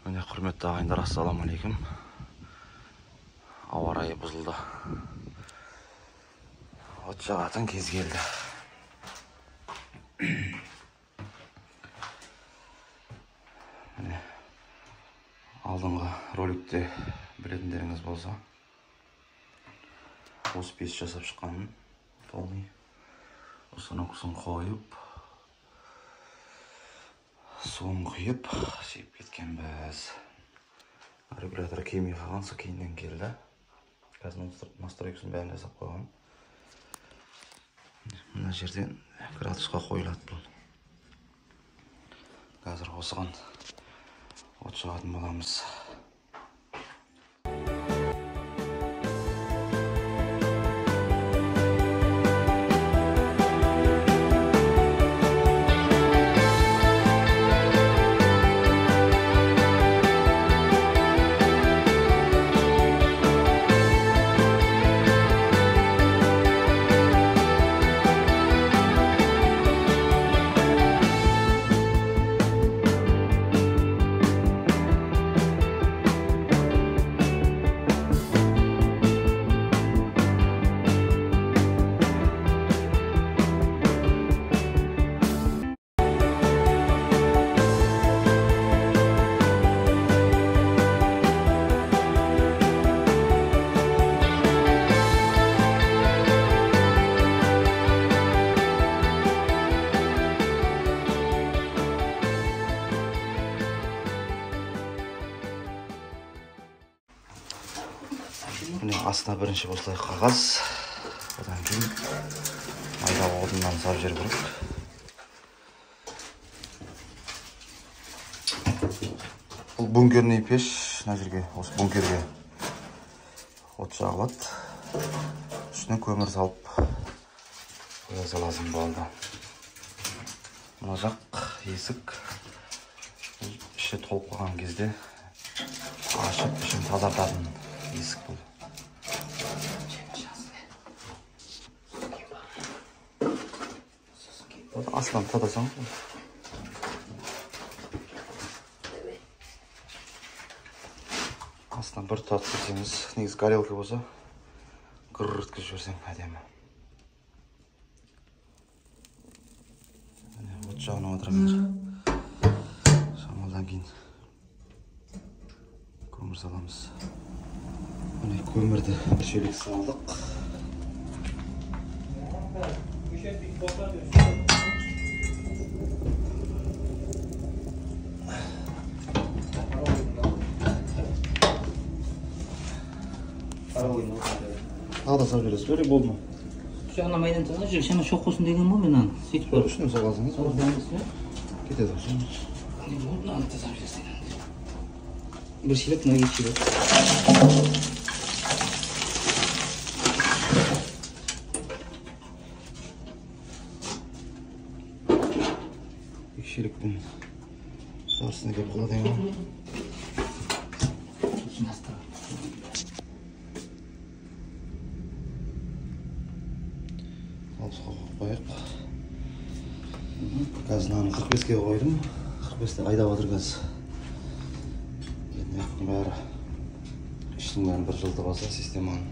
Міне, құрметті ағайындар, ассалаумағалейкум. Ауа райы бұзылды. От жағатын кез келді. Міне, алдыңғы роликте білетіндеріңіз болса, осы пеш жасап шыққанын полный установкасын қойып, суын құйып, сүйіп кеткенбіз. Регулятор келмей қалған, сол кейіннен келді. Қазір настройкасын бәрін жасап қойған. Мына жерден градусқа қойылады бұл. Қазір осыған от жағатын боламыз. Міне, астына бірінші осылай қағаз, одан кейін майда отыннан салып жіберу керек. Бұл бункерный пеш, мына жерге, осы бункерге от жағылады. Үстіне көмір салып қоя саласың, болды. Мына жақ есік, бұл іші толып қалған кезде ашып ішін тазартатын есік бұл. Астынан татасаңыз ғой. Астынан бір татып кетсеңіз, негізі горелка болса, гыр еткізіп жіберсең әдемі. Міне, от жағынып отыр қазір. Шамалдан кейін көмір саламыз. Міне, көмірді бір шелек салдық. Тағы да салып жібересіз бе, болды ма? Жоқ, ана майдан таза жүр, шама шоқ болсын деген ғой мен аны. Сөйтіп барып. Үстіне саласыңыз, кетеді ғой. Мынаны да салып жіберсең. Бір шелек, мына екі шелек. Екі шелектің жартысына келіп қалады екен. Алпысқа қойып қояйық. Қазір мынаны 45-ке қойдым. 45-те айдап отыр қазір. Енді жақтың бәрі, іштің бәрін бір жылытып алса системаны.